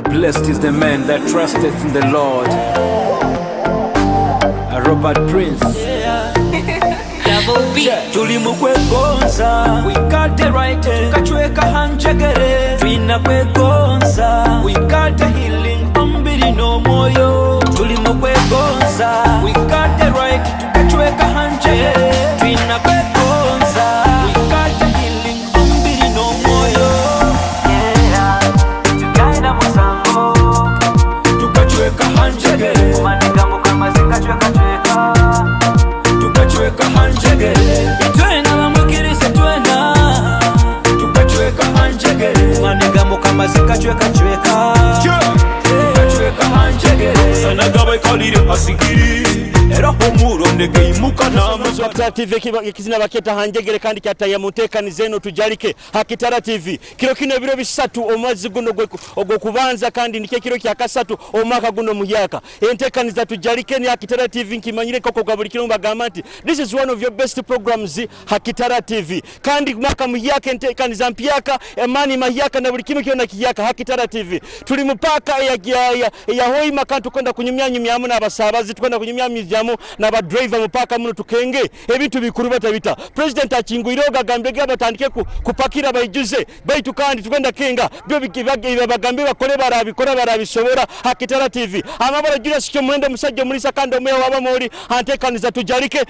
Blessed is the man that trusteth in the Lord. A Robert Prince. Double B. Tuli mu kwegonza. We got the right, tukachweka hanjegere. Twina kwegonza. We got the healing, omubiri n'omwoyo. Tuli mu kwegonza. We got the right, tukachweka hanjegere. Twina kwegonza. We got the healing, omubiri n'omwoyo. Yeah, tukaina musango. Tukachweka hanjegere. Kumaniga mukama zikachwekachweka. Tukachweka hanjegere. Twena bamukirize twena. Tukachweka hanjegere. Maniga mukama zikachwekachweka. Tukachweka hanjegere. Sanagabaikalire asigiri era homuro ndegeimuka nama. Hakitara TV ekizina baketa hanjegere kandi kyataya mutekani zeno tujalike Hakitara TV kiro kino ebiro 3 omwezi guno ogwokubanza kandi nikyo kiro kya kasatu omwaka guno muhyaka entekani za tujalike ni Hakitara TV nkimanyire koko kwa buli kiro bagamba nti this is one of your best programs Hakitara TV kandi mwaka muhyaka entekani za mpyaka emani mahyaka na buli kimu kyona kiyaka Hakitara TV tuli mupaka ya Hoima kandi tukwenda kunyumyanyumyamu n'abasabazi tukwenda kunyumyamyamu n'aba driver mupaka muno tukenge ebintu bikuru batabita president akingwire ogagambye batandike kupakira baijuze baitu kandi tukwenda kenga byo bagambe bakole barabikora barabisobora Hakitara TV amabara Julius Kyomwende musajja mulisa kandi omuya waba moli antekaniza tujalike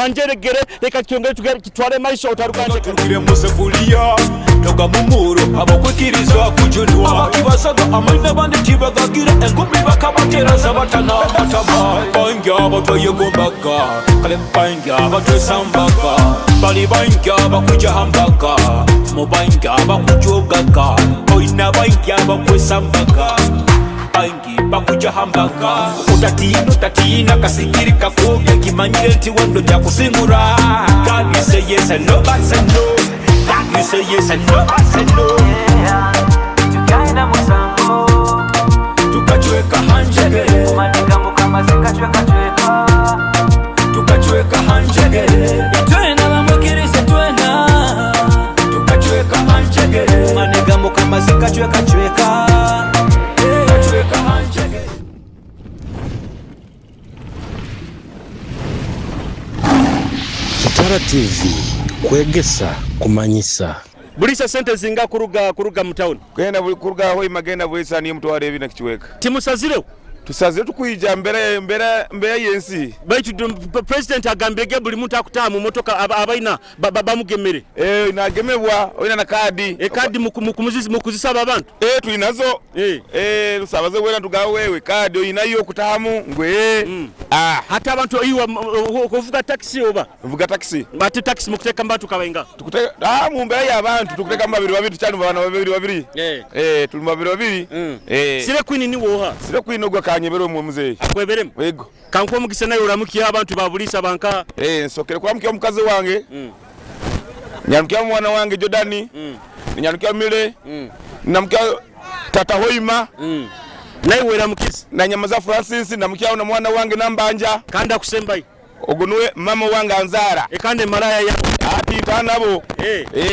anjeregere reka kyongere tutwale maiso otarukanje Turukire musefulia toga mumuro abakwikiriza kujunwa abakibasaga amaina bandi tibagagira engumi bakabateraza batana batama bangi abatweyegombaga kale bangi abatwesambaga bali bangi abakujahambaga mu bangi abakujogaga oina bangi abakwesambaga bangi bakujahambaga utatina utatina kasigiri kakobya kimanyire nti wendo jakusingura. God you say yes and nobody say no. God you say yes and nobody say no. Yeah, tukaina musango. Tukachweka hanjegere. Maniga mukama zikachwekachweka. Tukachweka hanjegere. Twena bamukirize twena. Tukachweka hanjegere. Maniga mukama zikachwekachweka. Tukachweka hanjegere. Kitara TV kwegesa kumanyisa. Bulisa sente zinga kuruga mu town. Kugenda kuruga Hoima genda bulisa ni mutware ebi na kichweka. Timusazireho. Tusazire tukwija mbere mbere mbere yensi. Baitu president agambege buli muntu akutaha mu motoka abaina bamugemere. Nagemebwa oina na kadi. Kadi mukuzisaba abantu. Tulinazo. Lusabaze wena tugawe wewe kadi oyinayo okutahamu ngwe. Hata abantu iwa kuvuga taxi oba? Vuga taxi. Bati taxi mukuteka mbatu kabenga. Tukuteka mu mbere y'abantu tukuteka babiri babiri tucyane bana babiri babiri. Tuli babiri babiri. Sire Queen ni woha. Sire Queen ogwa kanyebero mu muzeyi. Akweberemu. Yego. Kanko mugise nayo uramukiye abantu babulisa banka. Nsokere kwa mukazi wange. Nyamukia mwana wange Jordani. Nyamukia Mile. Namukia Tata Hoima. Naye weramukize. Na Nyamaza Francis namukia na mwana wange Nambanja. Kandi akusembaye. Ogunwe mama wange anzara. Kandi maraya ya. Ati tanabo.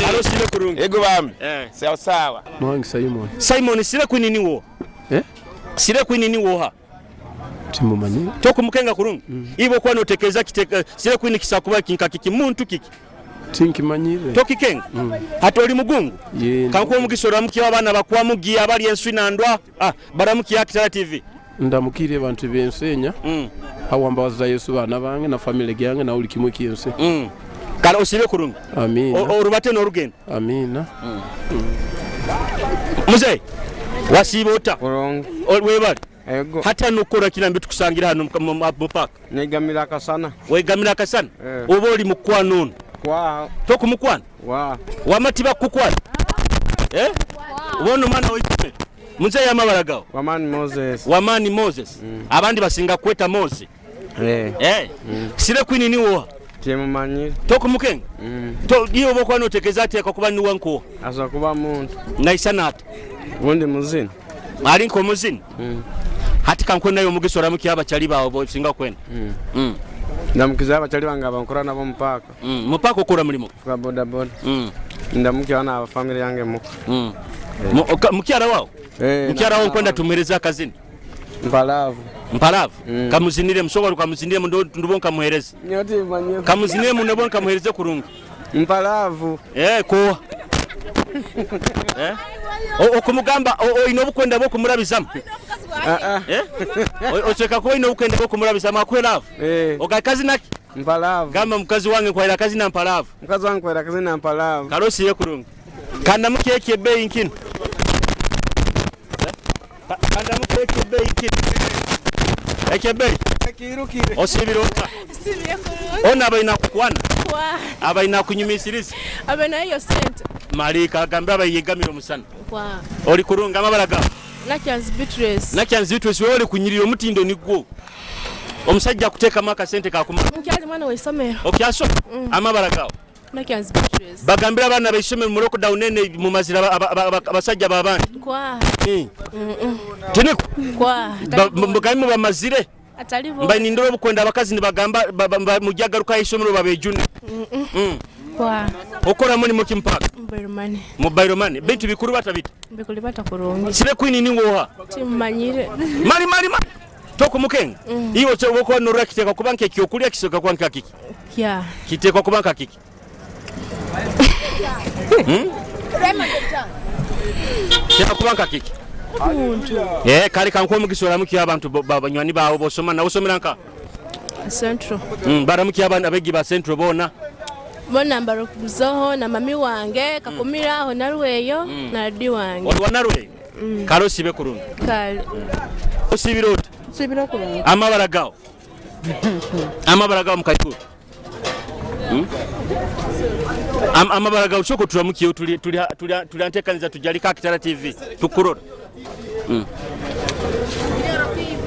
Arosire kurungi. Ego bambi. Sawa sawa. Mwangi Simon. Simon sire Queen ni wo. Sire Queen ni woha. Timumanyi. Tokumukenga kurungi. Ibo kwa notekeza kiteka sire Queen kisakuba kinka kiki muntu kiki. Tinkimanyire. Tokikenga. Hata oli mugungu. Kankuwa mugisora mukiya abana bakwa mugiya abali enswi nandwa. Baramukiya Hakitara TV. Ndamukire abantu bensenya. Awambaza Yesu bana bange na family yange na uli kimwe kiyense. Kala usibe kurungi. Amina. Orubate n'orugendo. Amina. Mzee wasibota. Kurungi. Webali. Ego. Hata nukora kila mbitu kusangira hano mu park. Negamira akasana. Wegamira akasana? Oba oli mukwano ono. Kwa. Tokumukwano? Wa. Wamatiba kukwana? Ubona mwana w'ikime. Mzee yamabara gawo. Wamani Moses. Wamani Moses. Abandi basinga kweta Moses. Sire Queen ni woha. Timumanyi. Tokumukenga? To iyo bokwano tekeza ateka kuba ni wanko. Aza kuba muntu. Naisana ata. Wundi muzini. Ali nko muzini. Hati kanko nayo mugiso ramuki abachali bawo bosinga kwenda. Ndamukiza abachali bange abankora nabo mupaka. Mupaka okora mulimo. Kwa boda boda. Ndamukiza na family yange muka. Mukyara wawo? Eh, Mukyara wawe n'abaana nkwenda bange. tumuhereze akazina. Mpalaavu. Mpalaavu. Kamuzinire musobola kamuzinire ndubo nkamuhereze. Nyowe timmanyire. Kamuzinire munobo nkamuhereze kurungi. Mpalaavu. Eh, kuwa. Eh? Okumugamba oine obukwenda bw'okumurabizamu. Eh? Oseka kuba oine obukwenda bw'okumurabizamu akuhe laavu. Eh. Oga kazina ki? Mpalaavu. Gamba mukazi wange nkwahira kazina mpalaavu. Mukazi wange nkwahira kazina mpalaavu. Kale osiibe kurungi. Kandamu keki ebbeeyi nkino. Eh? Kandamu keki ebbeeyi nkino. Ekyebbeeyi. Ekirukire. Osiibire ota? Sibire kurungi. Ono abaine kukwana, Kwa. abaine kunyumisiriza. Abe nayo sente. Malika agambe abayegamira omusana. Kwa. Oli kurungi amabara gawe. Nakyanzi Beatrice. Nakyanzi Beatrice wewe oli kunyirira omutindo nigwo. Omusajja akuteekamu akasente kakumala. Nkyali mwana w'isomero. Okyasoma? Amabara gawe. Nakyanzi Beatrice. Bagambira abaana b'eisomero mu lockdown ene mu mazira abasajja b'abandi. Kwa. Tiniko. Kwa. Mugambe mubamazire. Atali bo. Mba nindora obukwenda abakazi nibagamba mujagaruka isomero babejune. Kwa. Okora mulimu ki mpaka? Mobile money. Mobile money. Bintu bikuru batabita. Mbikuli bata kurungi. Sibe kwini ningoha. Timmanyire. Mali mali mali. Tokumukenga. Iwe cyo boko norora kiteka kuba nke kyokulya kisoka kuba nka kiki. Ya. Kitekwa kuba nka kiki. Kiteka kuba nka kiki. Omuntu. Eh, kale kankuwa omugisa olamukiyo abantu banywani bawe bosoma nawe osomera nka? Central. Baramukiyo abana abegi ba Central bona. Bona mbarukuzoho na mami wange kakumiraho narweyo na radi wange. Oli wa Narweyo? Kale osiibe kurungi. Kale. Osiibire ota? Nsibira kurungi. Amabara gawe. Amabara gawe mukaikuru. Amabara gawe soko turamukiyo tuli tuli tuli tuli antekaniza tujalika Akitara TV tukurora.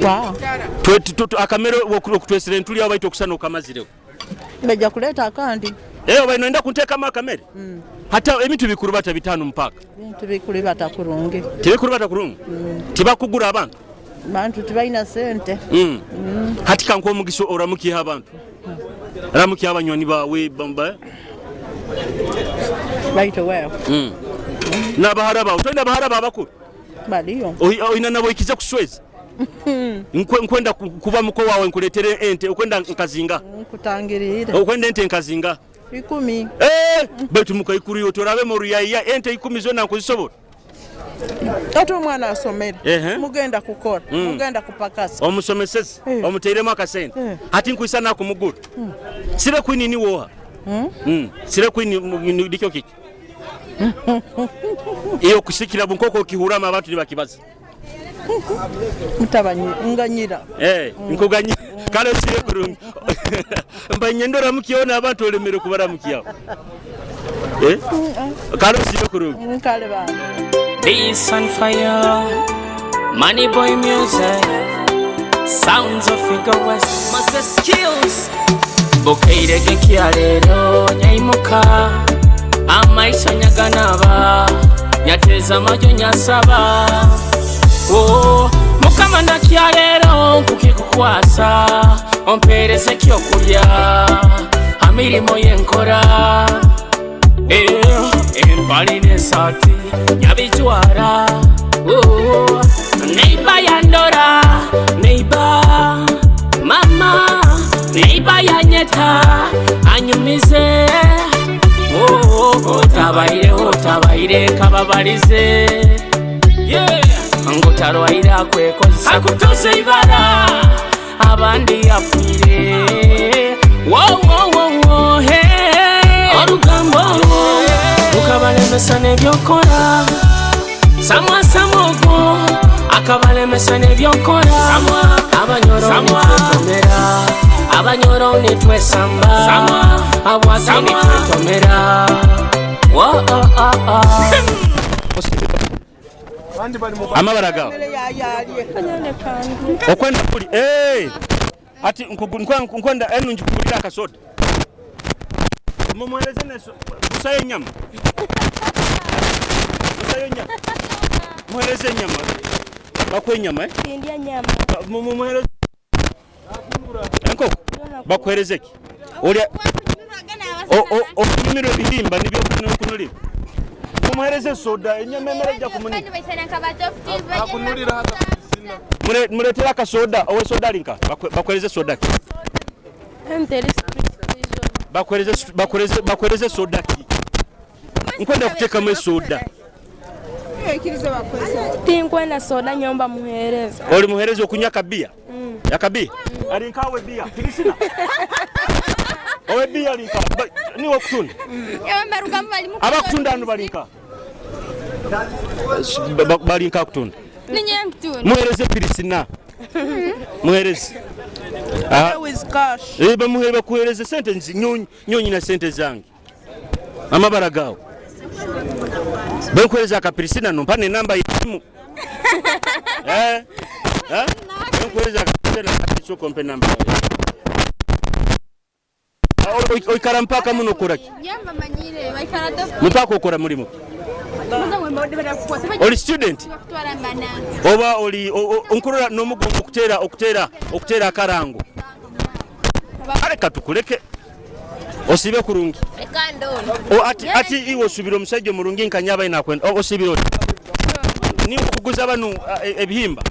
Wow. Akamere okutwesere ntuli aho baitu okusana okamazireho. Bajja kuleeta akandi. Eh, obaino enda kunteekamu akamere. Hata ebintu bikuru bata bitano mpaka. Bintu bikuru bata kurungi. Tibikuru bata kurungi. Tibakugura abantu. Bantu tibalina sente. Hati kankuwa omugisa oramukiha abantu. Ramukiha abanywani bawe bamba. Baitu wewe. N'abahara bawe. Tolina abahara bawe abakuru? Baliyo. Oyina nabo oikize kusweza. Nkwenda kuba muko wawe nkuletere ente okwenda nkazinga. Nkutangirire. Okwenda ente nkazinga. 10. Baitu mukaikuru yo torabe mu ruyaya ente 10 zona nkuzisobola. Ate omwana asomere. Mugenda kukora, mugenda kupakasa. Omusomeseze, omuteiremu akasente. Hati nkuisa nakumugura. Sire kwini ni woha. Sire kwini ndikyo kiki. Iyo kusikira bunkoko kihurama abantu nibakibaza. Mutabanyi nganyira. Nkuganyira. Kale sire kurungi. Mbanyendora mukiona abantu olemere kubara mukiyawo. Kale sire kurungi. Kale ba. Peace and fire, Money Boy music, sounds of Figure West, Master Skills. Bukeire gekia lero nyaimuka, amaiso nyaganaba, nyateza majo nyasaba. Oh, mukama nakya lero nkukikukwasa, ompereze kyokulya, amirimo yenkora. Empali n'esaati nyabijwara. Oh, neiba yandora, neiba mama, neiba yanyeta anyumize. Oh, otabaire otabaire kababalize. Yeah, ngutarwaire akwekozesa akutoze ibara abandi afiire. Wo wo wo wo hey. Orugambo rukabalemesa n'ebyokora. Samwa samwa ogwo akabalemesa n'ebyokora. Abanyoro nitwetomera, abanyoro nitwesamba, abwaki nitwetomera. Wo oh oh oh. Amabara gawe. Okwenda kuli. Ati nkwenda enu njikugulira akasoda. Mumwereze neso busayo enyama. Busayo enyama. Muhereze enyama. Bakwe enyama Ndya nyama. Mumuhereze enkoko. Bakuhereze ki? Olya okunyumirwa ebihimba nibyo kunulima. Bamuhereze soda, enyama emere ejja kumunika. Muletere akasoda, owe soda alinka. Bakuhereze soda ki? Bakuhereze soda ki? Nkwenda kuteekamu esoda. Tinkwenda soda nyomba muhereza. Oli muhereza okunywa akabiya? Akabiya? Alinka awe biya. Kirisina. Owe biya alinka. Niwe okutunda. Abakutunda hano balinka. Balinka kutunda. Ninye nkutunda. Muhereze Kirisina. Muhereze. With cash. Bamuhere bakuhereze sente nyonyi na sente zange. Amabara gawe. Benkuhereza akapirisina nompa ne namba y'essimu. Benkuhereza akapirisina soko mpe namba. Oikara mpaka muno okora ki? Mpaka okora mulimu. Oli student? Oba oli nkurora n'omugongo okutera akarango. Aleka tukuleke. Osibe kurungi. Ati iwe osubira omusajja omurungi nkanya abaina akwenda. Osibira oti. Ni okuguza banu ebihimba.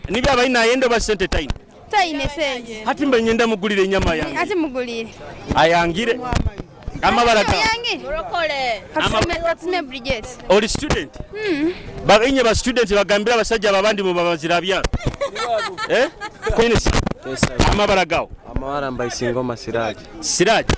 Nibyo abaina ayenda ba sente taina. Taine sente. Hati mba nyenda mugulire enyama yange. Ati mugulire. Ayangire. Amabara ga. Ayangire. Katsime Bridget. Oli student? Bainye ba student bagambira abasajja abandi mu babazira byaro. Kwine amabara gawo. Amabara mbaisingoma Siraji. Siraji.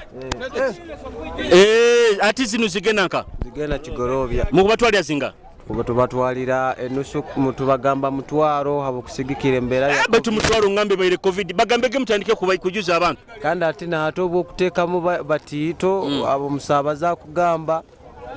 Ati zino zigenda nka? Zigenda Kigorobya. Mukubatwalira zinga? Kubatwalira enusu mutubagamba mutwaro habo kusigikira embera ya batu mutwaro ngambe baire covid bagambege mutandike kujuza abantu. Kandi ati na hatobo okuteekamu batito abo musabaza kugamba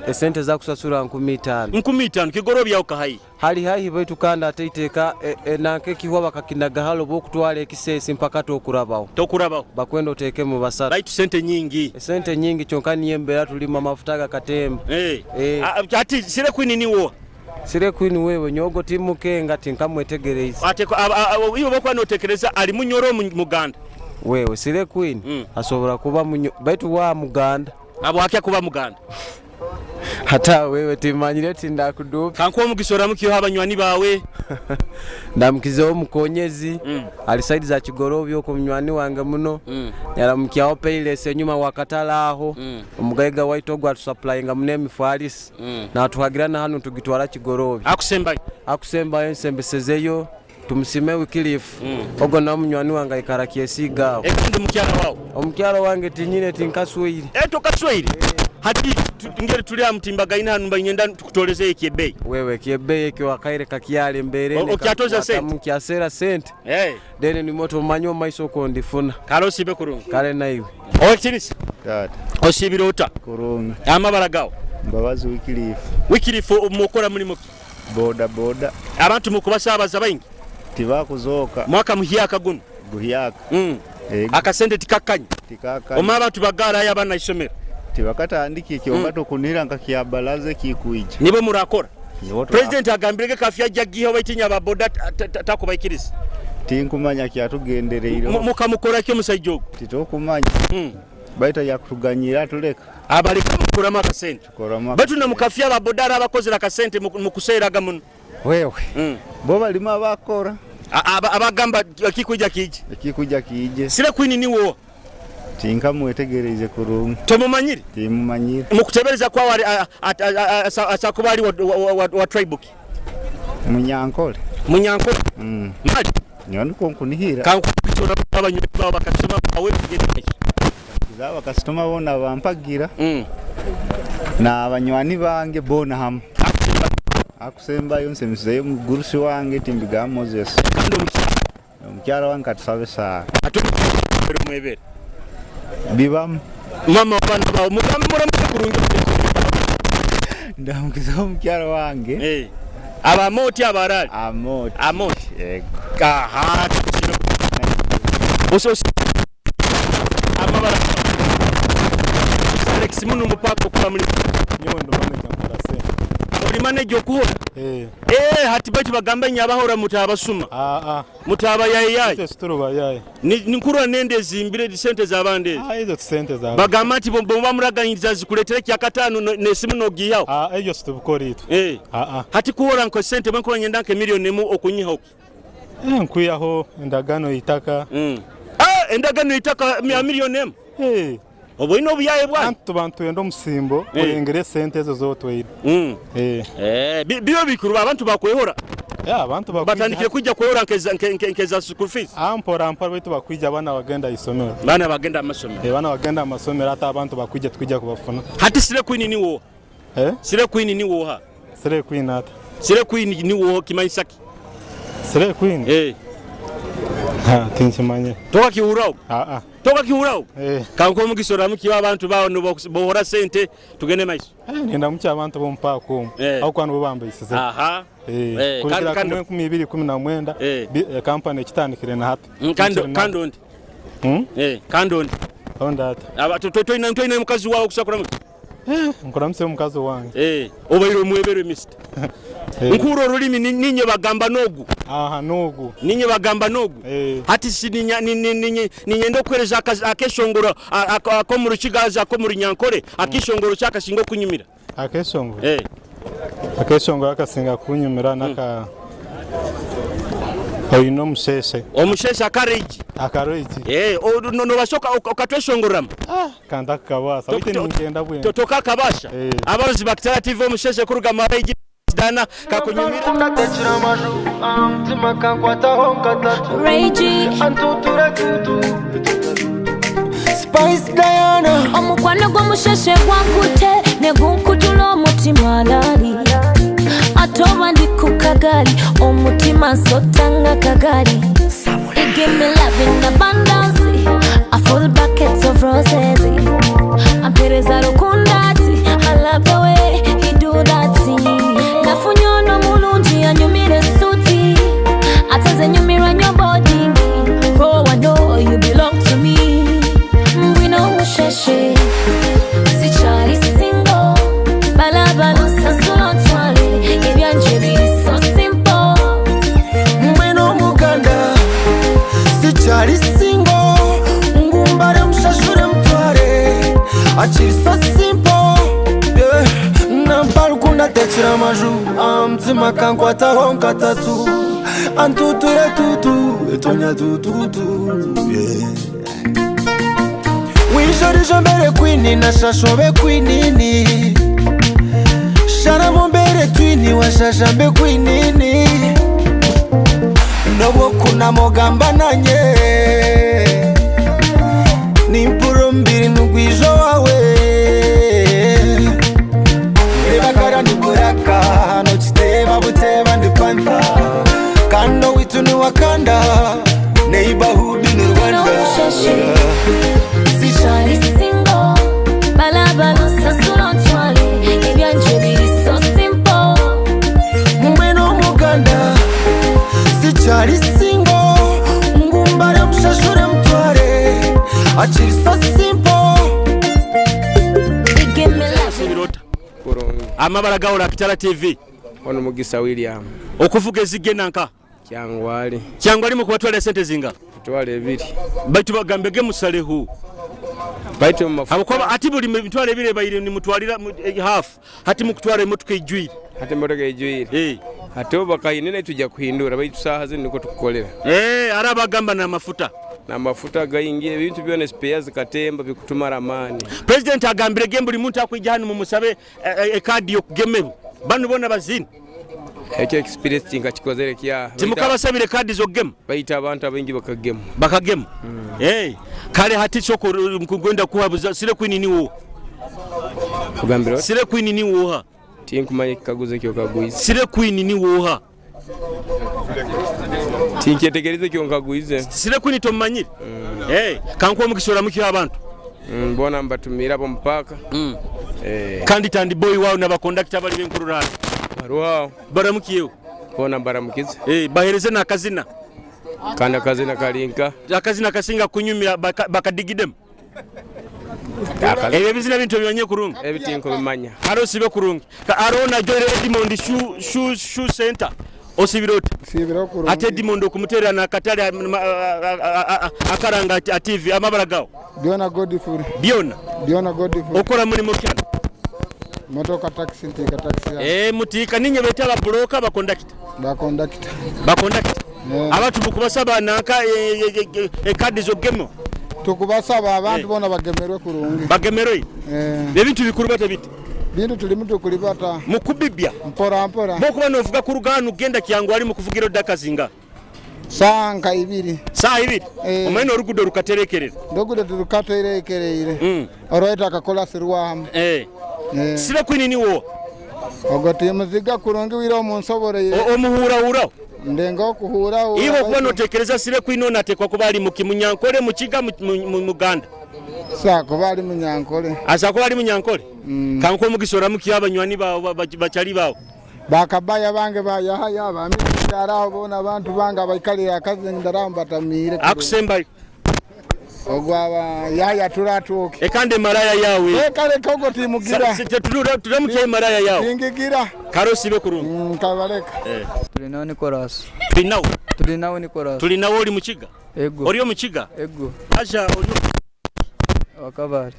esente za kusasura 15. 15 Kigorobya okahai. Hali haihi baitu kandi ateiteka nanke kihwa bakakinaga halo bokutwala ekisesi mpaka tokurabaho. Tokurabaho. Bakwenda oteke mu basatu. Baitu sente nyingi. Sente nyingi kyonka niye embera tulima amafuta gakatemba. Ati sire kwini niwo. Sire kwini wewe nyogo timukenga tinkamwetegereza. Ate iyo bokwa notekereza ali munyoro muganda. Wewe sire kwini asobora kuba baitu wa muganda. Abo akya kuba muganda. Hata wewe timanyire tindakudupa. Kankuwa omugisora mukiyo abanywani bawe. Ndamukizeho mukonyezi. Ali side za Kigorobya okwo munywani wange muno. Yaramukyaho Payless enyuma wakatala aho. Omugaiga waitu ogwo atusupplyinga muno emifalisi. Natuhagira na hano tugitwara Kigorobya. Akusembayo. Akusembayo nsembesezeyo. Tumusime Wycliffe. Ogwo na munywani wange aikara kyesigaho. Kandi mukyala wawe. Omukyala wange tinyine tinkaswire. Tokaswire. Hati ngeri tuli amutimbagaina hano mbanyenda tukutoleze ekyebei. Wewe kyebei ekyo wakaire kakyale mbere. Okyatoza sente. Kyasera sente. Deni ni moto manyo maiso ko ndifuna. Kale osibe kurungi. Kale naiwe. Owekitinisa. Tata. Osibira ota? Kurungi. Amabara gawo. Mbabazi Wycliffe. Wycliffe mukora mulimu ki? Boda boda. Abantu mukubasabaza baingi. Tibakuzoka. Mwaka muhyaka guno. Guhyaka. Akasente tikakanya. Tikakanya. Oma abantu bagara aya bana isomero. Tibakatandiki kyonga tokunira nka kyabalaze kikuija. Nibo murakora. President agambirege kafya jagiho baitinya ba boda takubaikiriza. Tinkumanya kyatugendereire. Mukamukora kyo musajja ogwo. Titokumanya. Baita yakutuganyira tuleka. Abaleka mukurama akasente. Batu na mukafya ba boda abakozera akasente mukuseeraga muno. Wewe. Bo balima abakora. Abagamba kikuija kije. Kikuija kije. Sire kwini niwo. Tinkamwetegereze kurungi. Tomumanyire? Timumanyire. Mukutebereza kwa wali asakuba ali wa tribe ki? Munyankole. Munyankole? Mali? Nyono konkunihira. Kankutora abanywi baba bakasoma bawe kugenda. Zaba kasitoma bona bampagira. Na abanywani bange bona hamu. Akusembayo nsemisizeyo mugurusi wange timbiga Moses. Kandi omukyala wange katusabe saara. Ate mwebere. Bibamu. Mama wabana bawe mugambe muramuke kurungi. Ndamukiza omukyala wange. Abamoti abarali. Amoti. Amoti. Yego. Aha. Oso amabara. Alex muno mupako kwa muri. Nyewe ndo manager nkora sente. Oli manager okuhora? Eh. Eh, hati baitu bagamba nyabahora mutabasuma. Ah ah. Mutabayayayi. Itwe situri bayayi. Ninkurora nende ezimbire sente z'abandi ezi. Ah, ezo sente za. Bagamba nti bomuba muraganyiriza zikuleetera ekyakataano n'esimu n'ogiihaho. Ah, ebyo situbikora itwe. Eh. Ah ah. Hati kuhora nka sente bwe nkuba nyenda nka emiliyoni emu okunyihaho ki? Eh, nkwihaho endagano y'itaka. Ah, endagano y'itaka ya miliyoni emu? Eh. Oba oine obuyaye bwanyu. Anti tuba nitwenda omusimbo kurengera esente ezo ez'otwaire. Eh. Eh, bibe bikuru abantu bakwehora. Yeah, abantu bakwija. Batandikire kwija kwehora nkeza school fees. Ah, mpora mpora baitu bakwija abaana bagenda isomero. Baana bagenda amasomero. Eh, baana bagenda amasomero ate abantu bakwija tukwija kubafuna. Hati Slay Queen ni woha? Eh? Slay Queen ni woha? Slay Queen ata. Slay Queen ni woha kimanyisa ki? Slay Queen? Eh. Ha, tinkimanye. Tokakihuraho? Ah ah. Tokakihuraho? Eh. Kankuhe omugisa oramukiwe abantu bawe bohora sente tugende maiso. Eh, nindamukya abantu b'omupaaka omu. Eh. Aho kuba nibo bambaisize. Aha. Eh, Eh, kurugira kandi- kumwe 2019 kampani ekitandikire na hati. Kandi ondi. Hmm? Eh, kandi ondi. Ondi ata. Aba toine mukazi wawe okusa kuramukya. Eh, nkuramutse omukazi wange. Eh, obaire omwebere mister. Eh. Nkuura orulimi ninye bagamba n'ogu. Aha, n'ogu. Ninye bagamba n'ogu. Eh. Hati si ninyenda okuhereza akeshongoro ak'omu Rukigazi ak'omu Runyankore akeshongoro kyakasinga okunyumira. Akeshongoro? Eh. Akeshongoro akasinga kunyumira naka oine omusheshe. Omusheshe akareigi. Akareigi. Eh, nobasa okatweshongoramu. Kandi akakabaasa. Baitu ninkenda bwena. Tokakabasha. Abarozi ba Kitara TV omusheshe kuruga mu Reigi Dana kakunyumira. Spice Diana. Omukwano gw'omusheshe gwankute ne gunkutula omutima alaali ate oba ndi ku kagaali omutima nsota nga kagaali. It give me love in abundance, a full bucket of roses. Ampereza rukundati, I love the way he do that. Nafunye ono mulungi anyumira esuti ate nze nyumirwa nnyo boarding. Oh, I know you belong to me. Ngwino musheshe sikyali single balabala nsasula ntwale ebyanje biri so simple. Mwene omuganda sikyali single ngumbare mushashure mutware akiri so simple yeah. Nampa rukundo atekera amaju amutima kankwataho nkatatu antuture tutu etonya tututu yeah. Wijorijo mbere kwini na shashobe kwinini sharamo mbere twini washasha mbe kwinini nobwo kunamugamba nanye nimpuro mbiri nugwijo wawe rebakara niburaka nokiteba buteba ndi pantha kando witu ni wakanda neighborhood ni Rwanda. Sikyali single balabala nsasula ntwale ebyanje biri so simple. Mwene omuganda sikyali single ngumbare mushashure mutware akiri so simple. Birota. Amabara gawora Kitara TV. Ono Mugisa William. Okuvuga ezigenda nka Kyangwali. Kyangwali mu kubatwala sente zinga? Mitwalo ebiri. Baitu bagambege musalehu. Baitu mu mafuta. Abakuba ati buli mitwalo ebiri ebaire nimutwalira half. Hati mukutwara emotoka ijwire. Hati emotoka ijwire. Eh. Hati obu bakayine tujja kuhindura baitu saaha zinu niko tukukolera. Eh, arabagamba n'amafuta. N'amafuta gayingira ebintu byona spare zikatemba bikutumara amaani. President agambire ge buli muntu akwija hano mumusabe ekadi y'okugemerwa. Bano bona bazini. Ekyo experience kinka kikozere kya. Timukabasabire kadi z'okugema. Bayita abantu abaingi bakagema. Bakagema. Eh, kale hati soko nkugenda kuhabuza Slay Queen ni wo. Kugambira oti? Slay Queen ni woha. Tinkumanya ekikaguzo ekyo kagwize. Slay Queen ni woha. Tinkyetegereze ekyo nkagwize. Slay Queen tomumanyire. Eh, kankuwa omukisa oramukira abantu. Mbona mbatumira abo mupaka. Eh. Kandi tandi boy wawe n'abakondakita bali b'enkururana. Baruhaho. Baramukiyeho. Bona mbaramukize. Eh, bahereze n'akazina. Kandi akazina kalinka. Akazina kasinga kunyumira bakadigidemu. Ebyo ebizina bintu obimanye kurungi. Ebi tinkubimanya. Kale osiibe kurungi. Aroho najwaire Edmond Shoe, Shoe, Shoe Center. Osiibire ota? Nsiibire kurungi. Ate Edmond okumuteerera n'akatale akaranga a TV amabara gawe? Byona Godfrey. Byona? Byona Godfrey. Okora murimo ki hanu? Motoka taxi ntiika taxi hanu. Eh, mutiika ninye beeta aba bulooka ba kondakita. Ba kondakita. Ba kondakita. Abantu mukubasaba nanka ekadi z'okugema? Tukubasaba abantu bona bagemerwe kurungi. Bagemerwe? Ebintu bikurubata bita? Bintu tulimu tukulibata. Mukubibya? Mpora mpora. Bokuba novuga kuruga hanu kugenda Kyangwali mukuvugira odaka zinga? Saaha nka ibiri. Saaha ibiri? Omanyine orugudo rukaterekerera? Orugudo turukaterekereire. Orwaita akakolasi rwahamu. Sibe kwini niwo? Ogo timuziga kurungi wire omunsoboreire. Omuhurahuraho? Ndenga okuhurahura. Iwe okuba notekereza Sire Kwini ono atekwa kuba ali muki? Munyankole, Mukiga, Muganda? Asobola kuba ali Munyankole. Asobola kuba ali Munyankole? Kankuhe omugisa oramukiyo abanywani bawe, bachali bawe. Bakabaya bange bayahaya bamikyaraho bona abantu bange abaikalire akazi ndaraho mbatamiire. Akusembayo. Ogwaba yaya turatuuke. Ekandi emaraya yawe. Reka reka ogwo timugira. Turamukiyo emaraya yawe. Tingigira. Kare osiibe kurungi. Nkabaleka. Tulinawo Nicholas. Tulinawo? Tulinawo Nicholas. Tulinawo oli Mukiga? Ego. Ori Omukiga? Ego. Aja ori Wakabare.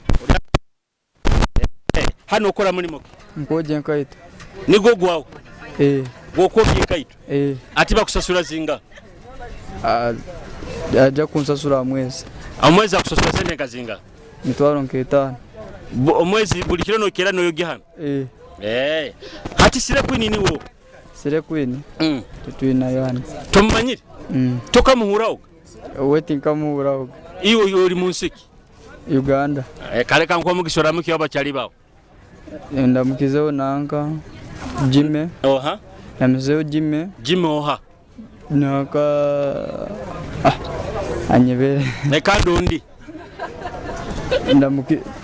Hanu okora murimo ki? Nkwogya enkaito. Nigwo gwawe? Eh. Gwokwogya enkaito? Eh. Ati bakusasura zinga? Aja kunsasura aha mwezi. Omwezi akusasura sente nka zinga? Mitwaro nk'etaano. Omwezi buri kiro nokeera noyogya hanu? Eh. Eh. Hati Sire Queen niwe? Sire Queen? Titwinayo hanu. Tomumanyire? Tokamuhurahoga? We tinkamuhurahoga. Iwe ori munsi ki? Uganda. Kare kankuhe omugisha oramukiyo abachali bawe. Ndamukizeho nanka Jimmy. Oha. Ndamukizeho Jimmy. Jimmy oha. Nanka anyebere. Kandi ondi.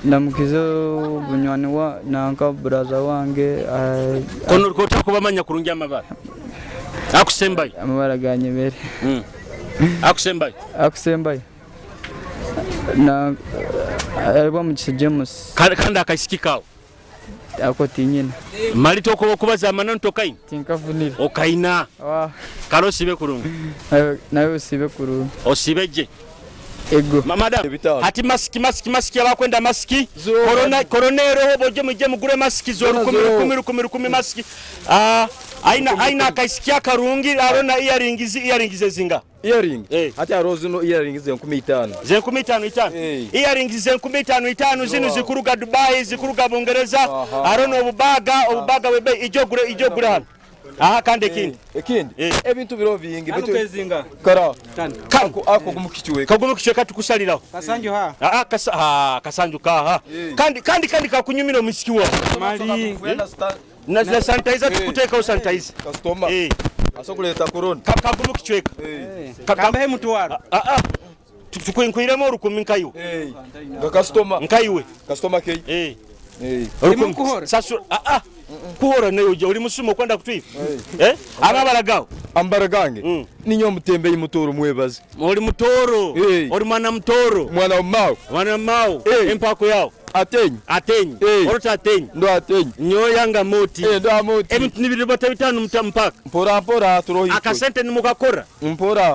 Ndamukizeho bunywani wa nanka buraza wange. Kono otakubamanya kurungi amabara. Akusembayo. Amabara ganyebere. Akusembayo. Akusembayo. Na aribwa Mugisa James. Kandi akaisiki kawe. Ako tinyina. Mali tokuba okubaza amananu tokaina? Tinkafunire. Okaina. Kare osiibe kurungi. Nawe osiibe kurungi. Osiibe gye. Ego. Madam, hati masiki masiki masiki abakwenda masiki. Corona corona eroho boje muje mugure masiki zo rukumi rukumi rukumi rukumi masiki. Aina aina akaisiki akarungi arona earrings earrings ezinga. Earring? Hati hariho zino earrings zenkumi itaano. Zenkumi itaano itaano. Earrings zenkumi itaano itaano zinu zikuruga Dubai zikuruga Bungereza. Hariho obubaga obubaga bwebe ijo gure ijo gure hano. Aha kandi ekindi. Ekindi? Ebintu biriho bingi. Hano kezinga. Kara. Ako ako gumukichweka. Kagumukichweka tukusaliraho. Kasanju ha. Ah kasa ah kasanju ka ha. Kandi kandi kandi kakunyumira omusiki wawe. Mali. Na sanitizer tukutekaho sanitizer. Customer. Asokuleta corona. Kagumukichweka. Kambahe mutwaro. Ah ah. Tukwinkwiremo rukumi nkaiwe. Nga customer. Nkaiwe. Customer kei. Rukumi. Sasu ah ah. Kuhora nayo ujya uri musumo kwenda kutwiba. Amabara gawe. Amabara gange. Ninyo mutembeyi mutoro mwebaze. Uri mutoro. Uri mwana mutoro. Mwana mau. Mwana mau. Empako yao. Atenyi. Atenyi. Orota atenyi. Ndo atenyi. Nyoyanga moti. Ndo amoti. Ebintu nibiribata bitano mpaka. Mpora mpora turohi. Akasente nimukakora. Mpora.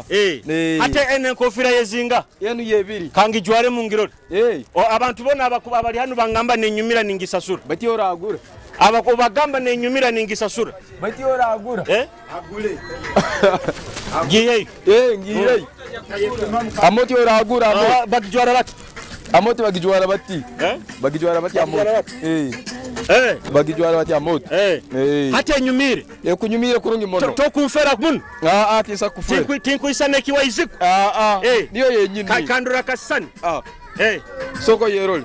Ate ene enkofira yezinga. Yenu yebiri. Kangijware mungirori. Abantu bona abali hano bangamba nenyumira ningisasura. Bati oragura. Abako bagamba nenyumira ningisasura. Bati oragura. Agule. Ngiyeyo. Ngiyeyo. Amoti oragura amoti. Bagijwara bati. Amoti bagijwara bati. Bagijwara bati amoti. Bagijwara bati amoti. Hati enyumire. Ekunyumire kurungi mono. Tokunfera muno. Ah ah tisa kufera. Tinkuisana ekiwaiziku. Ah ah. Niyo yenyini. Kandura kasani. Ah. Soko yeroli.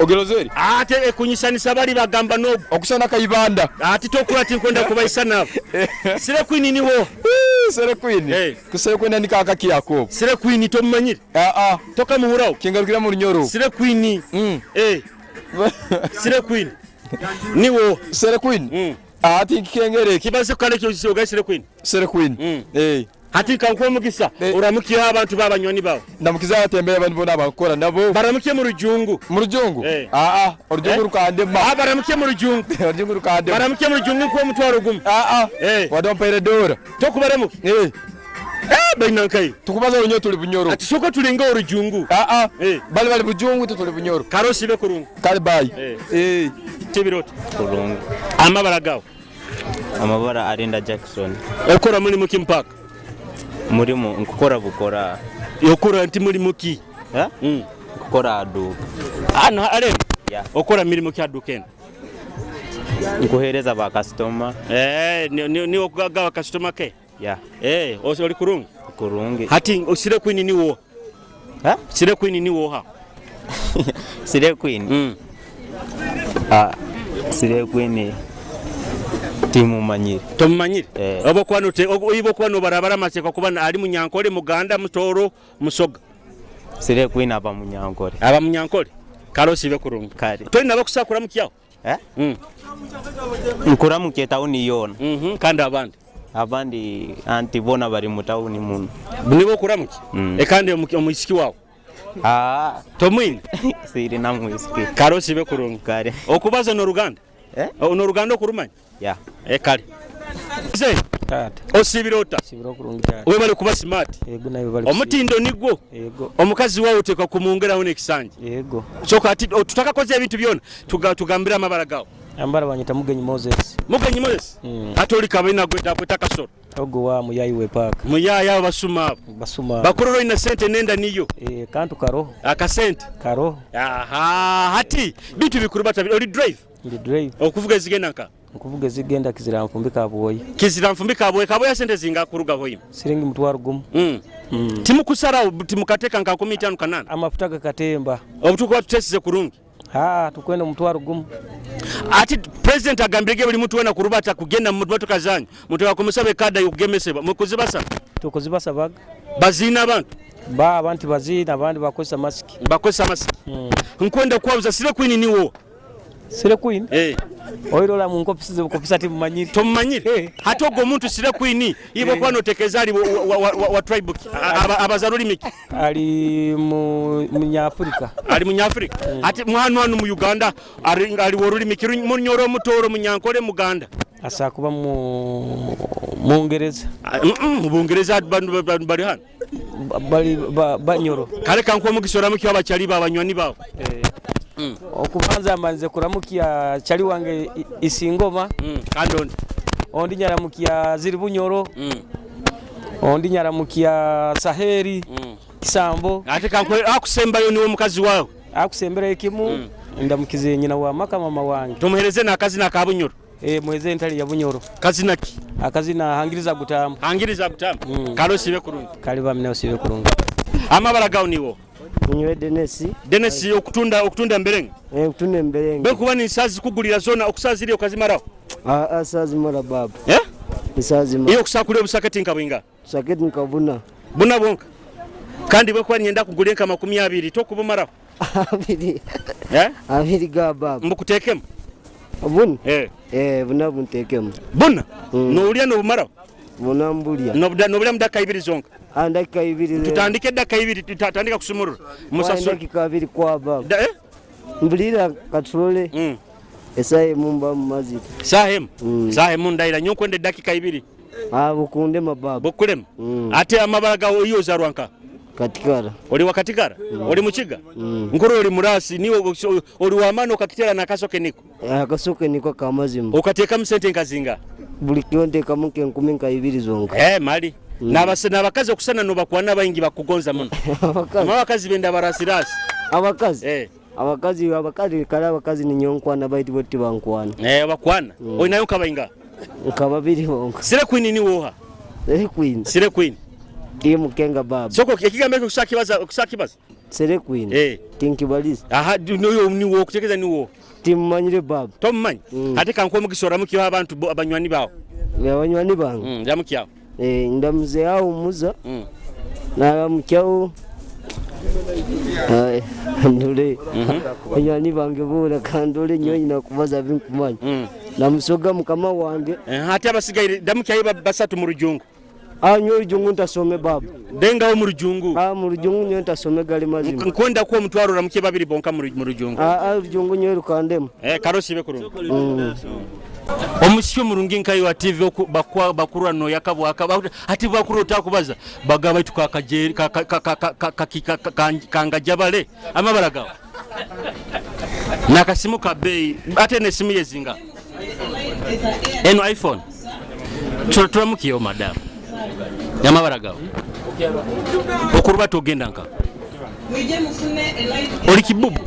Ogerozeri. Ate ekunyisanisa bali bagamba nogu. Okusana kaibanda. Ati tokura tinkwenda kubaisana abo. Sire Queen niwo. Sire Queen. Sire Queen ni kaka kiyako. Sire Queen tomumanyire. Ah ah. Tokamuhuraho. Kingarukira mu runyoro. Sire Queen. Sire Queen. Niwo. Sire Queen. Ati kikengere. Kibaze kale kyo oga Sire Queen. Sire Queen. Hati nkankuha omugisa oramukyeho abantu babanywani bawe. Ndamukiza abatembere abandi boona abankukora nabo. Baramukye mu rujungu. Mu rujungu? Aa, orujungu rukandema. Ah, baramukye mu rujungu. Orujungu rukandema. Baramukye mu rujungu nkuhe omutwaro gumu. Aa, wadde ompaire doora. Tokubaramuka? Eh. Baina nkai. Tukubaza orunyoro tuli bunyoro. Ati soko tulinga orujungu. Aa, bali bali bujungu itwe tuli bunyoro. Kare osibe kurungu. Kale bye. Tibiroti. Kurungu. Amabara gawe. Amabara Arinda Jackson. Okora mulimu ki mpaka? Mulimu nkukora bukora. Okora nti mulimu ki? Eh? Nkukora aduka. Ano areno? Yeah. Okora mirimu ki aduka eno? Nkuhereza ba customer. Eh, ni okugagawa customer ke? Yeah. Eh, oli kurungi? Kurungi. Hati osire queen ni wo? Ha? Sire queen ni woha? Sire queen. Ah, Sire queen timumanyire. Tomumanyire? Eh. Oba kwano te oibo kwano barabara maseka kuba ali munyankole muganda mutoro musoga. Sire queen aba munyankole. Aba munyankole. Kale osibe kurungi. Kale. Toli nabo mukyawo? Eh? Nkuramukia tawuni yoona. Kandi abandi? Abandi anti bona bari mu tawuni muno. Nibo okuramuki? Ekandi omwisiki wawe? Ah. Tomwine? Siri na mwisiki. Kale osibe kurungi. Kale. Okubaza n'oruganda? Eh? N'oruganda okurumanya? Yeah. Kale. Ze. Tata. Osibire ota? Sibira kurungi tata. Webale kuba smart. Yego nawe bali. Omutindo nigwo. Yego. Omukazi wawe oteekwa kumwongeraho n'ekisanja. Yego. Soka ati tutakakoze ebintu byona tugambire amabara gawe. Ambara banyita Mugenyi Moses. Mugenyi Moses? Ate oli kabina gweta kweta kasoro. Ogo wa muyayi we park. Muyayi abo basuma abo. Basuma. Bakuroro ina sente nenda niyo. Eh, kantu karo. Akasente. Karo. Aha, hati bitu bikuru bata oli drive. Ndi drive. Okuvuga ezigenda nka? Nkuvuga ezigenda kizira nfumbi kabuoyi. Kizira nfumbi kabuoyi. Kabuoyi sente zinga kuruga hoyi. Siringi mutwaro gumu. Timukusara timukateka nka 15 kanana. Amafuta gakatemba. Obutuko tutesize kurungi. Ah, tukwenda mutwaro gumu. Ati president agambirege buli muntu wena kurubata kugenda mu motoka zanyu. Mutoka kumusabe kada yokugemeseba. Mukuzibasa. Tukuzibasabaga. Bazina abantu. Ba abantu bazina abandi bakozesa masiki. Bakozesa masiki. Nkwenda kwabuza sire queen niwo. Sire queen? Eh. Oirola mu nkopisi kopisa timumanyire. Tomumanyire. Hati ogwo omuntu sire queen ibo kwano tekeza ali wa tribe abazarulimiki. Ali mu Munyafrika. Ali Munyafrika. Ati muhanu hanu mu Uganda ali worulimiki munyoro mutoro munyankole muganda. Asa kuba mu Mungereza. Mu Bungereza bantu bali hano. Bali banyoro. Kale kankuwa mugisora mukyo abakyali babanywani bawo. Okubanza mbanze kuramukia chali wange isingoma. Kandi ondi. Ondi nyaramukia ziri bunyoro. Ondi nyaramukia Saheri. Kisambo. Ate kankwe akusembayo niwe mukazi wawe. Akusembera ekimu. Ndamukize nyina wa maka mama wange. Tumuhereze nakazina ka bunyoro. Eh, muheze ntali ya bunyoro. Kazina ki? Akazina hangiriza gutamu. Hangiriza gutamu. Kale osibe kurungi. Kale bamina osibe kurungi. Amabara gawo niwo. Niwe Denesi. Denesi okutunda emberenge. Eh, okutunda emberenge. Bekuba ni nsazi kugulira zona okusazira okazimaraho. Ah, sazimara baba. Eh? Nsazimara. Iyo kusakule obusaketi nkabwinga. Saketi nkabuna. Buna bonka. Kandi bekuba nyenda kugulira nka 20 tokubumaraho. Abiri. Eh? Abiri ga baba. Mbukutekemu. Buna? Eh. Eh, buna buntekemu. Buna? Nolya nobumaraho? Buna mbulya. Nobulya mudaka ibiri zonka. Ndakika ibiri. Tutandike dakika ibiri tutandika kusumurura. Musasule. Ndakika ibiri kwa baba. Eh? Mbulira katulole. Esaye mumba mumazi. Sahem. Sahem ndaira nyokwende dakika ibiri. Ah, bukunde mababa. Bukulem. Ate amabara gawo iyo zarwanka. Katikara. Oli wa Katikara? Oli muchiga? Nkuru oli murasi niwe oli wa mano kakitera na kasoke niko. Akasoke niko kamazima. Ukateka msente nkazinga. Buli kionde kamuke nkumi nka ibiri zonka. Eh, mali. Nabakazi okusana no bakwana bayingi bakugonza muno. Abakazi benda barasirasi. Abakazi? Eh. Abakazi kale abakazi ni nyonkwana baitu boti bankwana. Eh, bakwana. Oinayo kabayinga. Nka babiri bonka. Sire queen ni woha. Sire queen. Sire queen. Ndiye mukenga baba. Soko ekigambo ekyo kusakibaza. Sire queen. Eh. Tinkibaliza. Aha, noyo ni wo kutekeza ni wo. Timumanyire baba. Tomumanyi. Ate kankuwa mugisora mukyo abantu abanywani bawo. Abanywani bange. Ndamukyawo. Eh, ndamuze awo muza. Naramukyawo. Ai, ndule. Abanywani bange bora kandole nyonyi nakubaza binkumanya. Namusoga mukama wange. Ate abasigaire ndamukyayo basatu mu rujungu. Ah, nyowe rujungu ntasome baba. Dengaho mu rujungu. Ah, mu rujungu nyowe ntasome gali mazima. Nkwenda kuwa omutwaro oramukye babiri bonka mu rujungu. Ah, ah, rujungu nyowe rukandemu. Eh, karosibe kurungi. Omusyo murungi nkayo wa TV oku bakwa bakurwa no yakabwaka ati bakurwa otakubaza bagaba itu kakajeri kangajabale amabara gawe nakasimu ka bei ate nesimu yezinga eno iPhone turamukiyo madam yamabara gawe okuruba togenda nka oli kibubu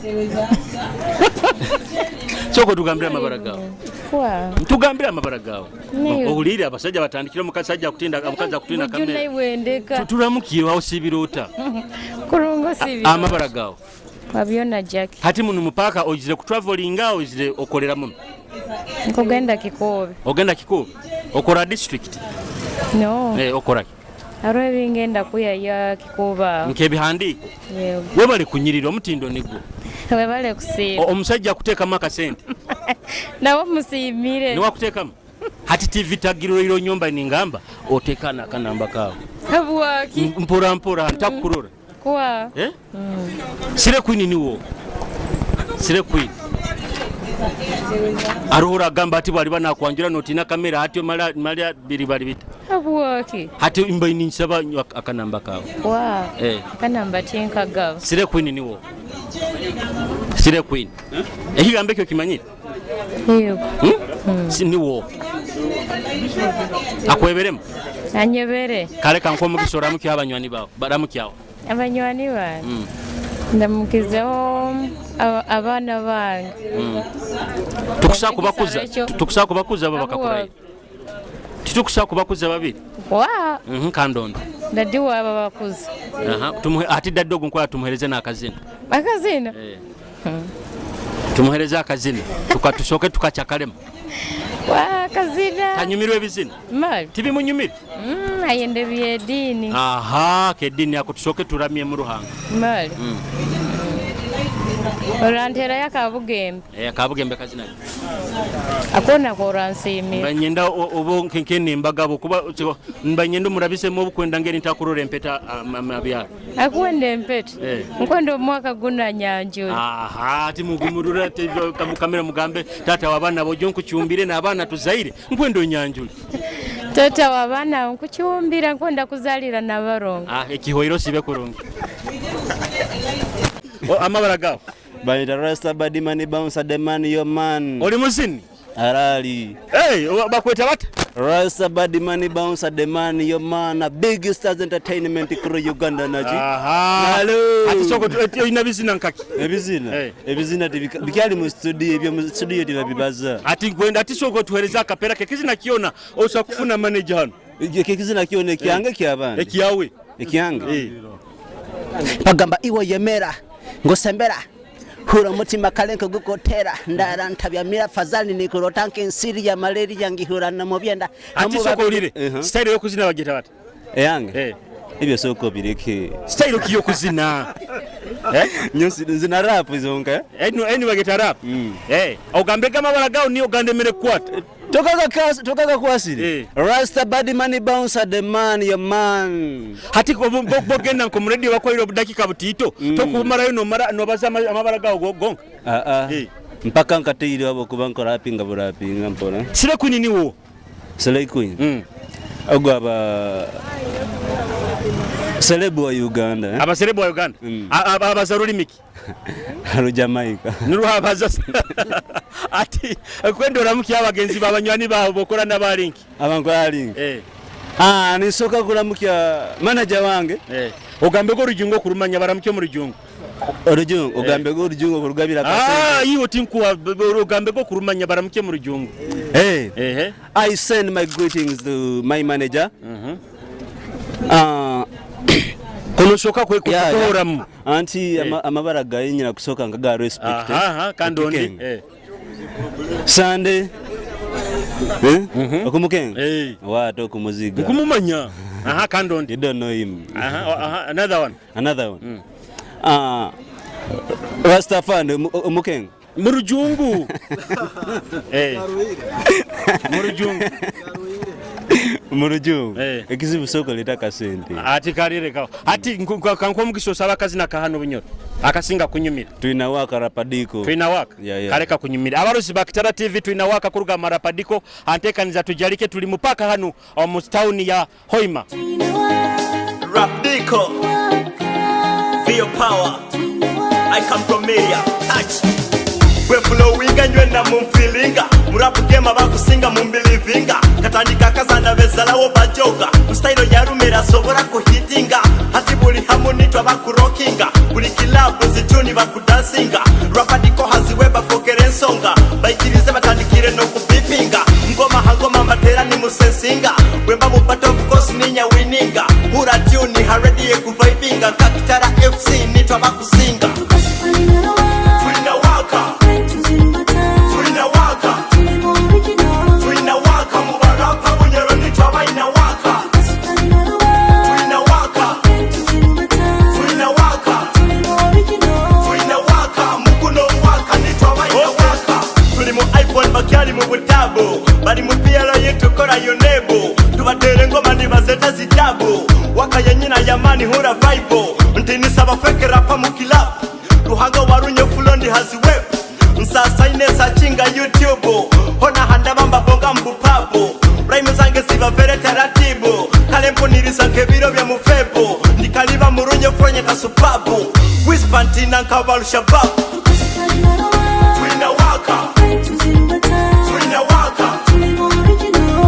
soko tugambire amabara gawe ntugambire amabara gawe owulire abasajja batandikire omukazi akutinda omukazi akutinda kamera turamukiye aho sibirota kurungu sibirota amabara gawe wabyona Jackie hati muno mupaka ojire ku travelinga ojire okolera muno nkugenda Kikuube. Ogenda Kikuube okora district no okora hariho ebingenda kuyaya Kikuube nkebihandiko yego webale kunyirira omutindo nigwo webale kusiima omusajja akuteekamu akasente nawe musiimire niwe akuteekamu hati TV tagiriro nyomba ningamba otekana akanamba kawe habwaki mpora mpora ntakukurora kwa Sire Queen niwo Sire Queen aruhura agamba ati bwali banakwanjura notina kamera hati mala mala biri bali bita habwaki hati imba ninsaba akanamba kawe wa akanamba tinkagaba Sire Queen niwo Sire Queen ekigambo ekyo kimanyire yego Si niwo akweberemu anyebere kale kanko omukisa oramukyaho abanywani bawe baramukyaho abanywani bange ndamukizeho abaana bange tukusaa kubakuza abo bakakurayo titukusaa kubakuza babiri wa kandondo dadi waaba bakuza ati daddi ogu nkwala tumuhereze n'akazina akazina tumuhereze akazina tusoke tukacakalemu wa akazina tanyumirwa ebizina mali tibimunyumire ayenda ebyediini aha kedini ako tusoke turamye mu ruhanga mali oranterayo akabugembe akabugembe kazina akona koransiimira mbanyenda obo nkene embagabo kuba mbanyenda omurabisemu obukwenda ngeri ntakurora empeta amabyaro akwenda empeta nkwenda omwaka guna nyanjura aha ati mugumurura kamera mugambe tata w'abaana bojo nkucyumbire n'abaana tuzaire nkwenda onyanjure tata w'abaana nkucyumbira nkwenda kuzalira nabarongo ekihoiro sibe kurungi amabara gawe Bayita Rasta Badi Money Bouncer the man your man. Oli muzini? Harali. Hey, bakweta bata? Rasta Badi Money Bouncer the man your man. A big stars entertainment crew Uganda naji. Aha. Hello. Ati soko oyina bizina nkaki? Ebizina. Hey. Ebizina bikyali mu studio ebyo mu studio tibabibaza. Ati gwenda ati soko tuhereza akapera ke kizina kiona osa kufuna manager hano. Kizina kiona ekyange kyabandi. Ekiyawe. Ekyange. Hey. Bagamba iwo yemera ngosembera hura mutima kalenko gukotera ndara ntabyamira fazali nikurota nkensiri ya malaria ngihura na mubyenda ati soko ulire style yo kuzina bagita bata eyange ebyo soko bireke style kiyo kuzina nyosi nzina rap izonka eno bagita rap ogambe gamabara gawo niyo gandemere kwata tokaga kwasire Rasta Badi Money Bouncer the man your man hati bogenda nko mu radio bakwalira obudakika butito tokumarayo nomara nobaza amabara gawo gonka mpaka nkateyire abo kuba nkora rapinga burapinga mpora Sire Queen niwo Sire Queen ogwo aba selebu wa Uganda aba selebu wa Uganda abaza rulimiki Jamaica niruhabaza ati kwenda oramukiya abagenzi babanywani babo bokora n'abalinki abankora link nisoka kuramukya manager wange ogambe go rujungo kurumanya baramukye mu rujungo orujungo ogambe go rujungo kurugabira kasente iwo tinkuwa ogambe go kurumanya baramukye mu rujungo I send my greetings to my manager kunoshoka kwe kutoramu anti amabara gaye nyina kusoka nga respect kandi ondi Sunday okumukenga wato kumuziga nkumumanya kandi ondi you don't know him another one Rastafari umukenga murujungu murujungu Mu rujungu ekizibu sooka oleete akasente. Ati kalirekaho ati kankuhe omugisa osabe akazina kahanu Bunyoro akasinga kunyumira. Twina waka Rapadiko. Twina waka? Yeah. Kale kakunyumire. Abarozi ba Kitara TV twina waka kuruga Marapadiko antekaniza tujalike tuli mu paaka hanu omu tawuni ya Hoima. Rapdiko, Vio Power, I come from media, touch. Bwe flowinga nywe na mumfilinga murapu game abakusinga mumbilivinga katandika kazana bezalawo bajoga mustailo yarumira asobora kuhitinga hati buli hamu nitwa bakurokinga buli kilabu zituni bakudansinga rapadiko haziwe bafokera ensonga baikirize batandikire nokubipinga ngoma hangoma mbatera ni musensinga bwemba mupata obukosi ninya wininga hura tuni harediye kuvaibinga kakitara FC nitwa bakusinga Twinawaka, twinawaka, twinawaka, mubaraka Bunyoro nitwa bainawaka. Twinawaka, twinawaka, twinawaka, mukuno waka nitwa bainawaka. Tuli mu iPhone bakyali mu butabu bali mu PLO yetukora yonebu tubatere ngoma nibazeta zitabu waka yenyina yamani hura vibe ntinisaba fake rapa mu club ruhanga warunye fulondi haziweb nsasaine sachinga youtube hona handaba mbabonga mbupabu raimu zange zibavere taratibu kale mpuniriza nkebiro bya mufebu ndikaliba murunye fronye kasupabu wispantina nkabalushababu twinawaka twinawaka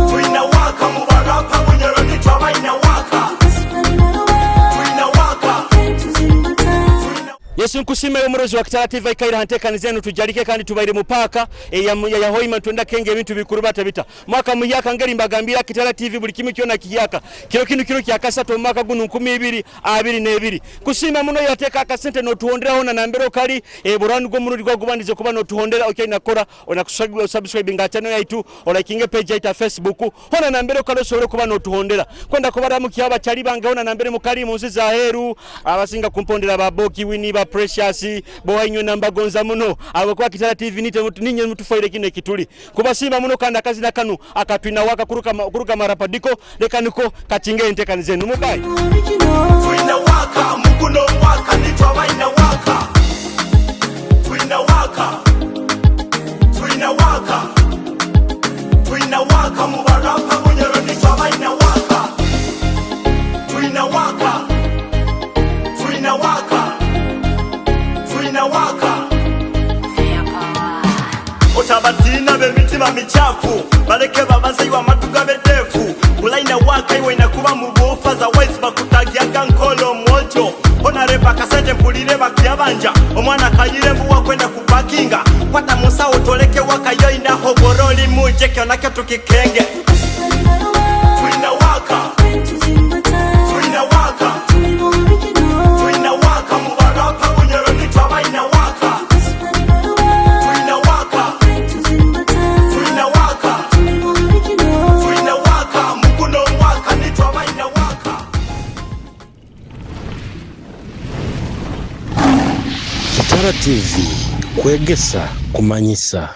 twinawaka mubaraka Bunyoro nitwa bainawaka twinawaka. Yesu nkusime omurozi wa Kitara TV ikaira hantekani zenu tujalike kandi tubaire mu paaka ya Hoima twenda kenge ebintu bikuru bata bita mwaka muyaka ngeri mbagambira Kitara TV buli kimwe kyona kiyaka kiro kinu kiro kyakasatu omwaka guno nkumi ibiri abiri n'ebiri kusima muno yateka akasente notuhonderaho na nambero kali buranu gwo muno gwa gubandize kuba notuhondera okay nakora ona subscribe nga channel yaitu olikinge page yaita Facebook hona nambero kali osobole kuba notuhondera kwenda kubaramukia abachali bange hona nambere mukali mu nsi za heru abasinga kumpondera ba Boki Winnie ba Precious bowa inywe nambagonza muno abo kwa Kitara TV nite ninye mutufoire kino ekituli kubasima muno kandi akazina kanu akatwina waka kuruka marapadiko leka niko kachinge entekani zenu mubai Twinawaka mukuno waka nitwa bainawaka twinawaka twinawaka twinawaka mubaraka Bunyoro nitwa bainawaka twinawaka twinawaka twinawaka otabatina b'emitima michafu baleke babaze iwe amatu gabedefu bulaina waka iwe inakuba mu bufa za wise bakutagyaga nkolo mwojo onareba akasente mpulire bakyabanja omwana kayire mbuwa kwenda kupakinga kwata musawo toleke waka yoinaho boroli muje kyonakyo tukikenge twinawaka twinawaka twinawaka mubaraka Bunyoro nitwa bainawaka twinawaka twinawaka twinawaka mukuno waka nitwa bainawaka. Kitara TV kwegesa kumanyisa.